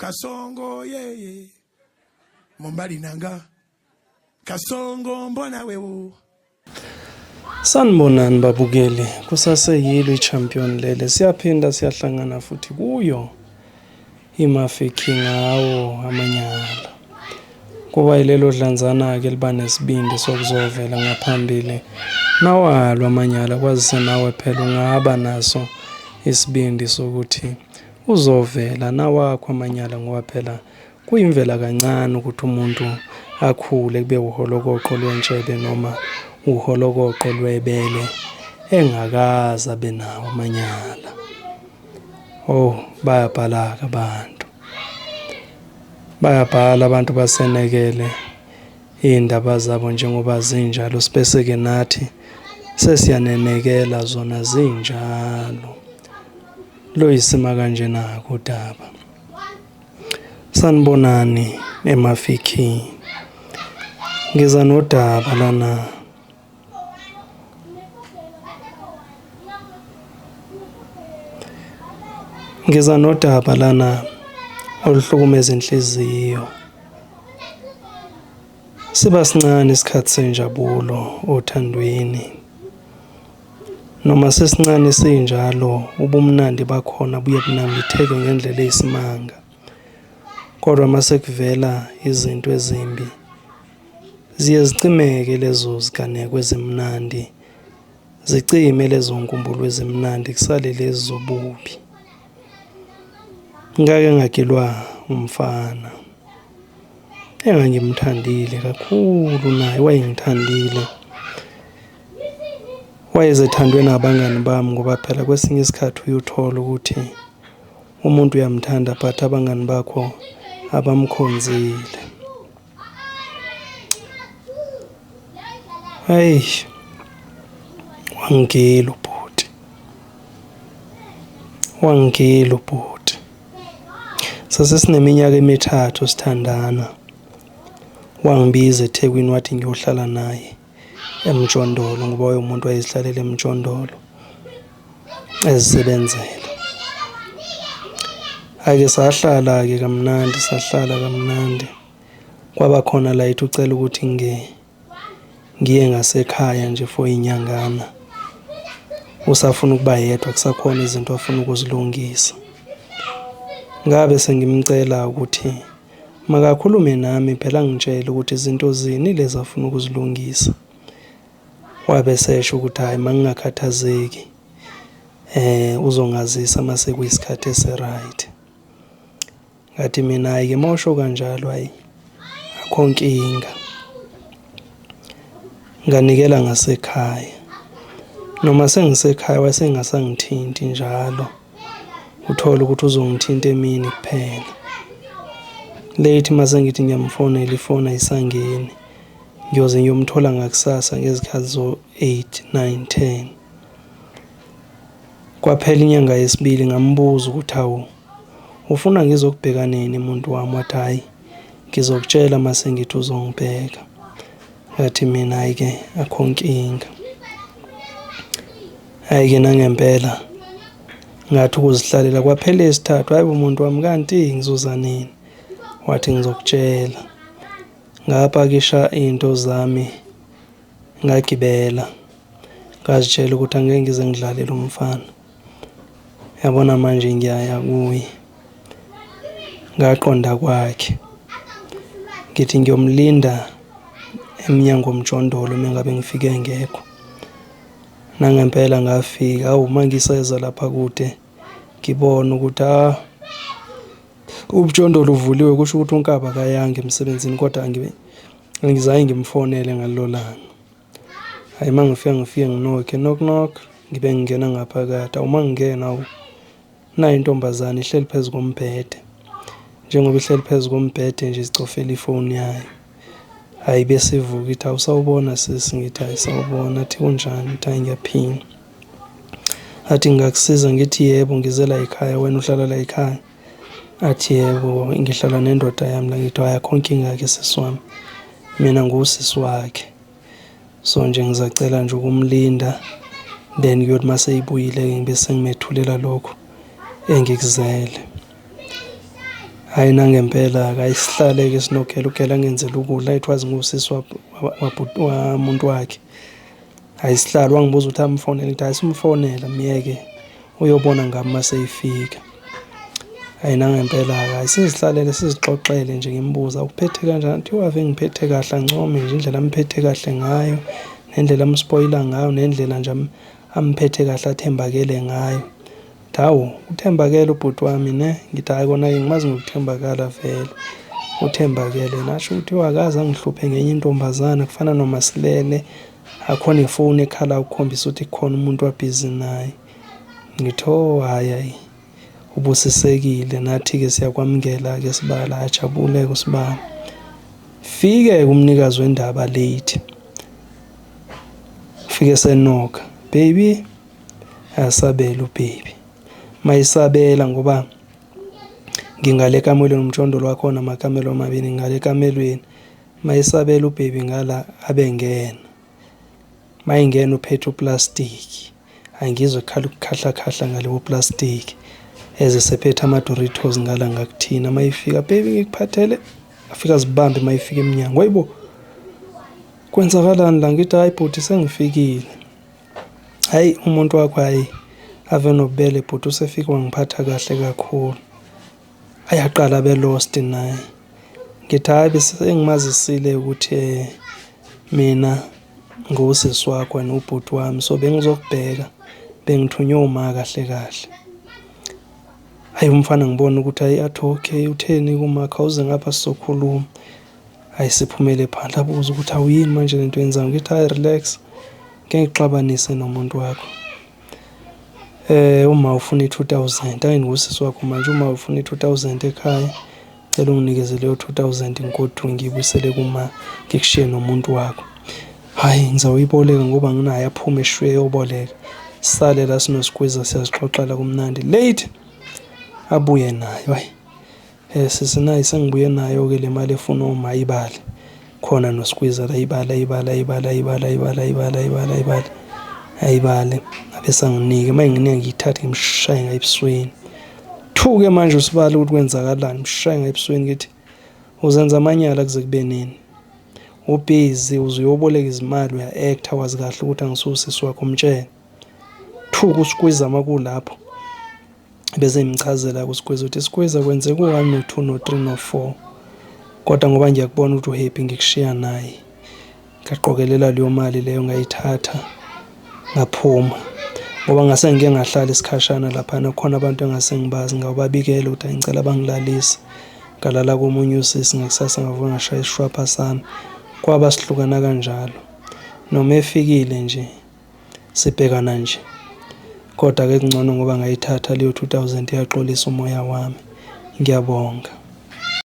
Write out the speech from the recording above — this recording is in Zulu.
Kasongo yeye mobali na nga Kasongo mbona wewo. Sanibonani babukeli, kusaseyilo i-champion lele, siyaphinda siyahlangana futhi kuyo iMafiki ngawo amanyala. Kuba yilelo dlanzana-ke liba nesibindi sokuzovela ngaphambili nawalo amanyala, kwazise nawe phela ungaba naso isibindi sokuthi uzovela nawakho amanyala ngoba phela kuyimvela kancane ukuthi umuntu akhule kube uholokoqo lwentshebe noma uholokoqo lwebele engakaze abe nawo amanyala. Oh, bayabhala-ke abantu. Bayabhala abantu basenekele iy'ndaba zabo njengoba zinjalo sibese-ke nathi sesiyanenekela zona zinjalo. Luyisima kanjena-ke udaba. Sanibonani emafikini. Ngiza nodaba lana. Ngiza nodaba lana oluhlukumeza inhliziyo. Siba sincane isikhathi senjabulo othandweni. Noma sesincane sinjalo, ubumnandi bakhona buye bunambitheke ngendlela eyisimanga. Kodwa uma sekuvela izinto ezimbi, ziye zicimeke lezo ziganeko ezimnandi, zicime lezo nkumbulo ezimnandi kusale lezi zobubi. Ngake ngagilwa umfana engangimthandile kakhulu naye wayengithandile. Wayezethandwe nabangani bami ngoba phela kwesinye isikhathi uye uthole ukuthi umuntu uyamthanda but abangani bakho abamkhonzile. Hayi, wangigila ubhuti, wangigila ubhuti. Sase sineminyaka emithathu sithandana. Wangibiza eThekwini wathi ngiyohlala naye emjondolo ngoba wayewumuntu wayezihlalela emjondolo ezisebenzela. Hhayi-ke sahlala-ke kamnandi, sahlala kamnandi. Kwaba khona la ethi ucela ukuthi ngiye ngasekhaya nje for inyangana. Usafuna ukuba yedwa kusakhona izinto afuna ukuzilungisa. Ngabe sengimcela ukuthi makakhulume nami phela angitshele ukuthi izinto zini lezi afuna ukuzilungisa. Wabe esesho ukuthi hhayi mangingakhathazeki uzongazisa mase kuyisikhathi esi-right. Ngathi mina hhayi-ke uma usho kanjalo hhayi akho nkinga. Nganikela ngasekhaya. Noma sengisekhaya wayengasangithinti njalo. Uthole ukuthi uzongithinta emini kuphela. Late uma sengithi ngiyamfonela ifoni ayisangeni. Ngiyoze ngiyomthola ngakusasa ngezikhathi zo-eight, nine, ten. Kwaphela inyanga yesibili ngambuza ukuthi hawu, ufuna ngizokubheka nini muntu wami? Wathi hhayi, ngizokutshela uma sengithi uzongibheka. Ngathi mina hhayi-ke akho nkinga. Hhayi-ke nangempela ngathi ukuzihlalela kwaphela eyesithathu, hhayi bo muntu wami kanti ngizoza nini? Wathi ngizokutshela. Ngapakisha iy'nto zami ngagibela, ngazitshela ukuthi angeke ngize ngidlale lo mfana. Yabona manje ngiyaya kuye. Ngaqonda kwakhe, ngithi ngiyomlinda emnyango womjondolo uma ngabe ngifike engekho. Nangempela ngafika, hawu uma ngiseza lapha kude ngibona ukuthi ha umjondolo uvuliwe kusho ukuthi uNkaba akayanga emsebenzini kodwa angizange ngimfonele ngalelo langa. Hhayi uma ngifika ngifike nginokhe, knock knock, ngibe ngingena ngaphakathi. Awu uma ngingena hawu, nayi intombazane ihleli phezu kombhede. Njengoba ihleli phezu kombhede nje izicofela ifoni yayo. Hhayi bese ivuka ithi, hawu sawubona sisi, ngithi hhayi sawubona. Athi kunjani? Ngithi hhayi ngiyaphila. Athi ngingakusiza? Ngithi yebo ngize la ekhaya, wena uhlala la ekhaya? Athi yebo ngihlala nendoda yami la. Ngithi hhayi akho nkinga-ke sisi wami, mina ngiwusisi wakhe. So nje ngizacela nje ukumlinda then kuyothi uma seyibuyile-ke ngibe sengimethulela lokhu engikuzele. Hhayi nangempela-ke hhayi sihlale-ke sinogela, ugela angenzele ukudla it was ngusisi wamuntu wakhe. Hhayi sihlale wangibuza ukuthi amfonele, ngithi hhayi sumfonela myeke uyobona ngami uma seyifika. Hhayi nangempela-ke hhayi sizihlalele sizixoxele nje ngimbuza ukuphethe kanjani, athi ave engiphethe kahle ancome nje indlela amphethe kahle ngayo nendlela amspoyila ngayo nendlela nje amphethe kahle athembakele ngayo. Ngithi hawu uthembakele ubhuti wami ne, ngithi hhayi kona-ke ngimazi ngokuthembakala vele uthembakele. Nasho ukuthi akaze angihluphe ngenye intombazana kufana noma silele akho nefoni ekhala ukukhombisa ukuthi kukhona umuntu abhizi naye. Ngithi oh hhayi hhayi ubusisekile nathi-ke siyakwamukela-ke sibala ajabule-ke usibala. Fike-ke umnikazi wendaba late. Fike senoka, baby Ayasabela ubaby. Mayisabela ngoba ngingale ekamelweni umjondolo wakhona amakamelo amabini ngale ekamelweni. Mayisabela ubaby ngala abengena. Mayingena uphethe uplastiki. Angizwe kukhala ukukhahla khahla ngale koplastiki. Eze sephethe ama-Doritos ngala ngakuthina. Mayifika baby ngikuphathele. Afika azibambe mayifika emnyango. Hayibo kwenzakalani la? Ngithi hayi bhuti sengifikile. Hhayi umuntu wakho hhayi ave nobubele bhuti usefike wangiphatha kahle kakhulu. Hhayi aqala abe lost naye. Ngithi hhayi besengimazisile ukuthi eh, mina ngiwusisi wakho wena ubhuti wami so bengizokubheka bengithunywe uma kahle kahle. Hhayi umfana ngibona ukuthi hhayi athi okay utheni kuma khawuze ngapha sizokhuluma. Hhayi siphumele phandle abuze ukuthi awuyini manje lento oyenzayo ngithi hhayi relax. Ngeke ngikuxabanise nomuntu wakho. Uma ufuna i-2000 ayi ngusisi wakho manje uma ufuna i-2000 ekhaya cela unginikeze leyo 2000 ngigoduke ngiyibuyisele kuma ngikushiye nomuntu wakho. Hhayi ngizawuyiboleka ngoba nginayo aphume eshuye eyoboleka. Sale la sinosikwiza siyazixoxela kumnandi late abuye nayo hhayi. Eh sisi nayi sengibuye nayo ke le mali efuna uma ibale khona noskwiza la ibale ibale ibale ibale ibale ibale ibale ibale ayibale abese anginike uma nginika ngiyithathe ngimshaye ngayo ebusweni thuke manje usibale ukuthi kwenzakalani mshaye ngayo ebusweni ngithi uzenza amanyala kuze kube nini ubhizi uze uyoboleka izimali uya-actor wazi kahle ukuthi angisuwusisi wakho mtshele thuka uskwiza makulapho Bese ngimchazela kuSgwiza ukuthi Sgwiza kwenzeka u-one no-two no-three no-four kodwa ngoba ngiyakubona ukuthi u-happy ngikushiya naye. Ngaqokelela leyo mali leyo ngayithatha ngaphuma ngoba ngase ngike ngahlala isikhashana laphana kukhona abantu engase ngibazi ngawubabikela ukuthi ngicela bangilalise. Ngalala komunye usisi ngakusasa ngavuka ngashaya isishwapha sami kwaba sihlukana kanjalo. Noma efikile nje sibhekana nje. Kodwa ke kungcono ngoba ngayithatha leyo 2000 yaxolisa umoya wami. Ngiyabonga.